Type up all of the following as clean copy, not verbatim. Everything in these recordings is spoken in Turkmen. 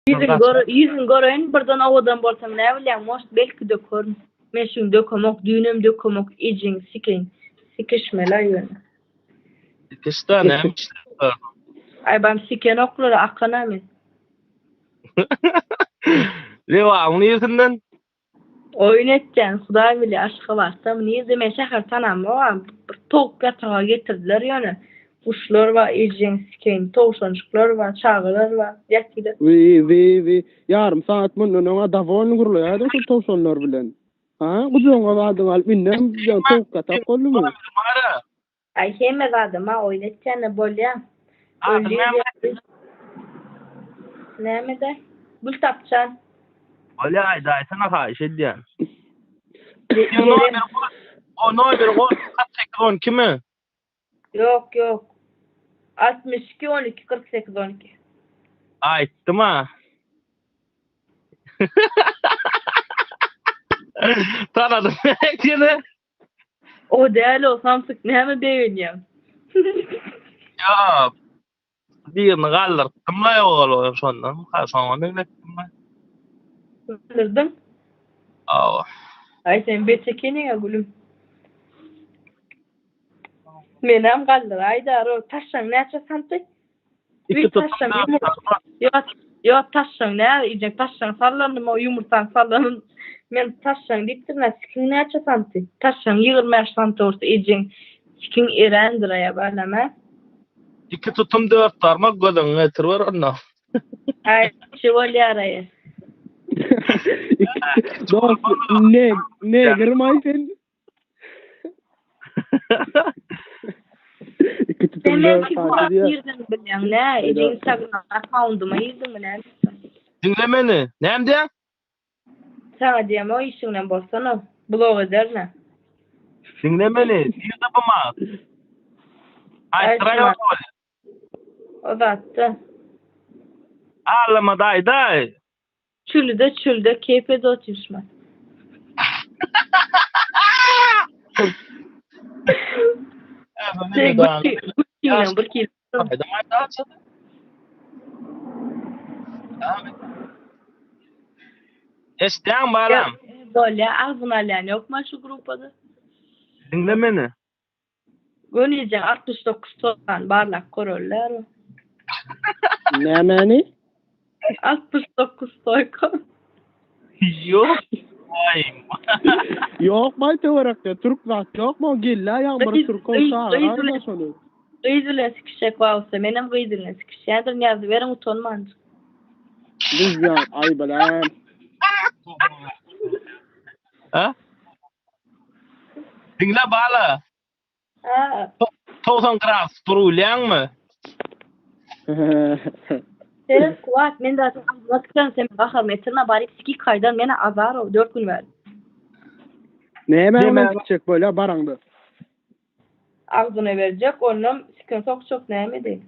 Ýüzüň gör, ýüzüň göreýin birden owadan bolsaň näbilýäň most belki dökerin. Men şu gün dökemok düýnem dökemok ejeňi sikeýin. Sikişmeli-aý ýöne. Sikişdä näme işläp bardyň? Aý bam sikenoklara akana men. Lebabyň niresinden? Oýun etýän hudaý bilýär Aşgabatdamy nirde men şäher tanamogam bir towuk ýataga getirdiler ýöne guşlar bar ejeň sikeýin towşanjyklar bar çagalar bar ýatyda. Wi wi wi ýarym sagat mundan öň-ä dowolny gürleýärdiň şol towşanlar bilen. Ha gujagyňa zadyňy alyp indem towuk ýatak boldumy? Aý hemme zadama oýun etýänä bolýa. Adyň näme? Nämede? Gültapjan. Bolýa aýdaýsana haýyş edýän. Seň nomeriň o nomeri goş 48 12 mi? Ýok ýok. 62 12 48 12. Aýtdym-a. Tanadym ýene. O däl o samsyk näme begenýäň. Ýok. Birini galdyrtdym-la ýogaly şondan ha şoňa meňzetdim-la. Galdyrdyň? Hawa. Aý sen bet ekeniň-ä gülüm. Menem galdyraýdar o taşlaň näçe santy? Iki taşlaň Ýok, ýok taşlaň nä iýjek taşlaň sallandym o ýumurtaň sallanyn. Men taşlaň diýipdirin-ä sikiň näçe santy? Taşlaň 25 santy bolsa ejeň sikiň erändir aýa balam ä. Iki tutum dört barmak göz öňüňe getiriber onda. Aý, şu bolýar aýa. Dost ne negirmaý sen? Iki tutum Sen dört meni santy diýýär. Nirden bilýäň? Nä, ejeň Instagram akkaundyma girdiňmi näme? Diňle meni. Näme diýýäň? Saňa diýem o işiňden bolsana, blok ederin-ä. Diňle meni. Nirde bu mat? Aýtdyraý Aýtma. O zatda. Allama daýdaý. Çülde çülde keýp edip otyryşma. Bir kilo. Eşitýäňmi balam? Bolýa agzyny alýan ýokma şu gruppada? Diňle meni. Gönüjeň 69 togsan barlap görerler. Nämäni? 69 toýka. Ýok. Aý. Ýok baý töwerekde türk zat ýok mo gellä ýagmyry türk ol çagyrar şony. Gyz bilen sikişjek bolsa menem gyz bilen sikişýändirin ýazyberiň utanmanjyk. Gyzýan aý bilen. Ha? Diňle bala. Ha. 90 gradus durulýaňmy? Seret Kuwat men zaten agzyma tükürem sen gaharymy getirme baryp sikik haýdan meni azar o 4 gün bäri. Näme bilen sikjek bolýa baraňda? Agzyna berjek ondan sikin sokjak näme edeýin.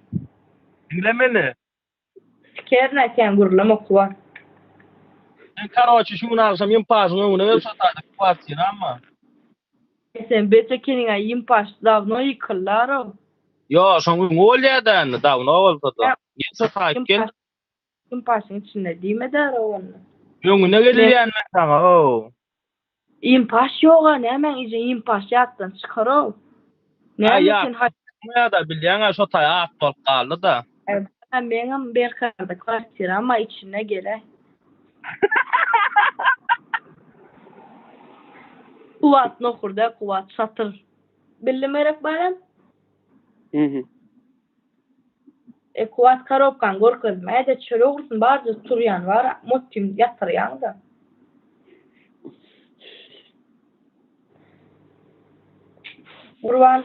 Diňle meni. Sikerine sen gürleme Kuwat. Sen karoçi şu gün agşam ýympaşyň öňüne gelip şo taýda kwartiramma. Sen bet ekeniňä ýympaş dawno ýykyldarow. Ýo şoň öňi bolýada indi dawno bolsada. Gel şo taýyp gel. Ýympaşyň içinde diýmedärow onda. Öňüne gelýän men saňa ow. Ýympaş ýoga nämäň ejeň ýympaş ýatdan çykarow. Näme sen haý. Ýa-da bilýäň-ä şo taý at bolup galdy-da. Hä meňem Berkarda kwartiram bar içinde geläý. Kuwat nohur däl Kuwat şatyr. Bildim gerek balam? Mhm. E Kuwat korobkany görkezmäýde çöle gursun barja turýan bar motym ýatyrýaňda. Gurban.